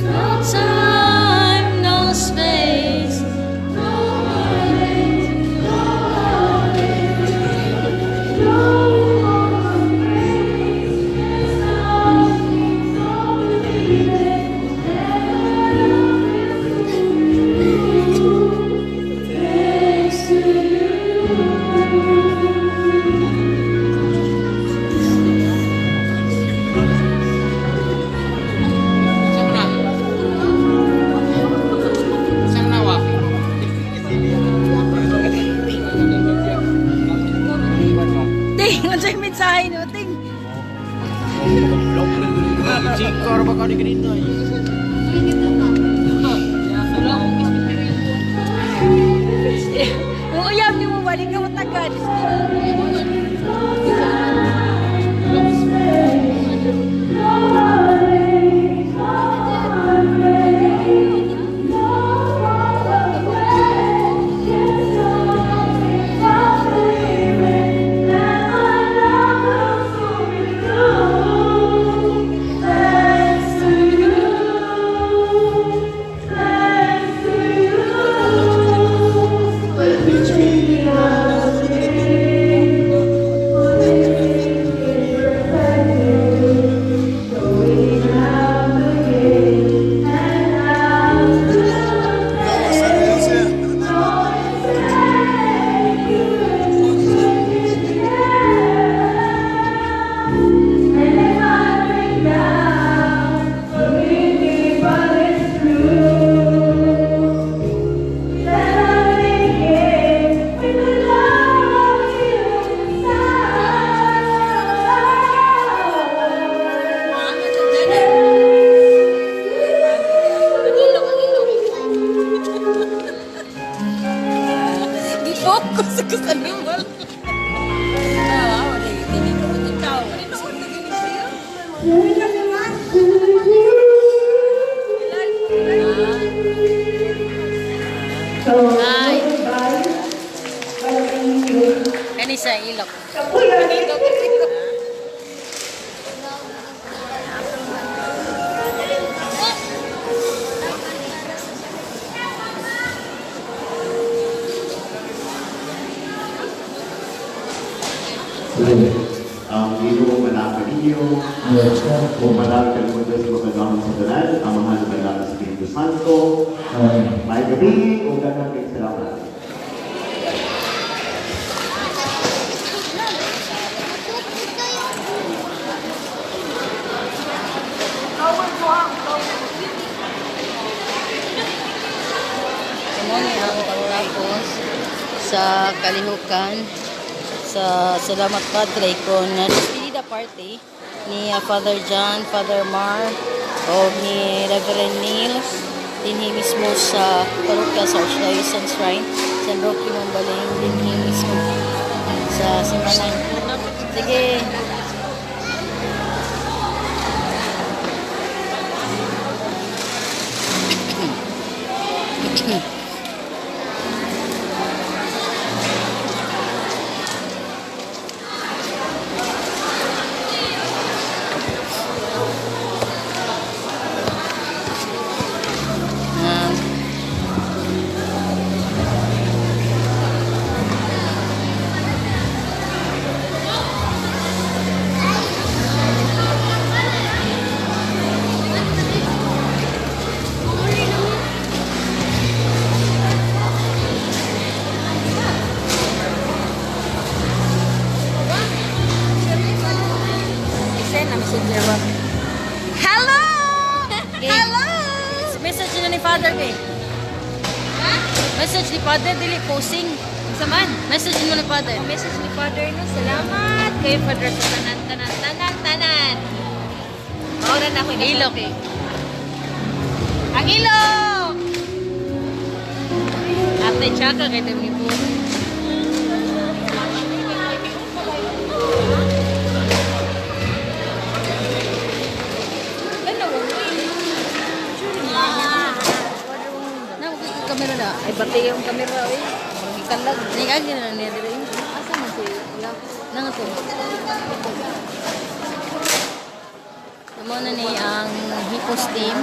No time, no space. Ting, unsay mensahe nimo, Ting? Chikor ba ka ni kanina? Kung uyab nimo balik ka matagad. Gi-focus ako sa animal. Ah, wala dili ko mo tao. So, Ay. Goodbye. But thank you. Kani sa ilok. Kapuya. Ang Ginoo manaka ninyo, kung malapit mo Diyos magandang sa tanan, Amahan, Anak, Espiritu Santo. May gabi, o daghang kay salamat. Mao ni ang pagtapos sa kalihukan sa Salamat Padre kon despedida party ni Father John, Father Mar o ni Reverend Neil dinhi mismo sa parokya sa Archdiocesan Shrine San Roque, Mambaling, dinhi mismo sa simbahan. Sige. Messenger ba? Hello! Hello! Message na ni Father be. Message ni Father dili posing. Unsa man? Message mo ni Father. Ang message ni Father no, salamat kay Father sa tanan tanan tanan tanan. Maura na ako Ilok. Ang ilok! Ate Chaka kay tayo po. Na ko kamera na. Ay, bati yung kamera, oy. Murag ikalag. Ni agi na niya dili. Asa man si wala na nga to. Amo na ni ang Hipos team.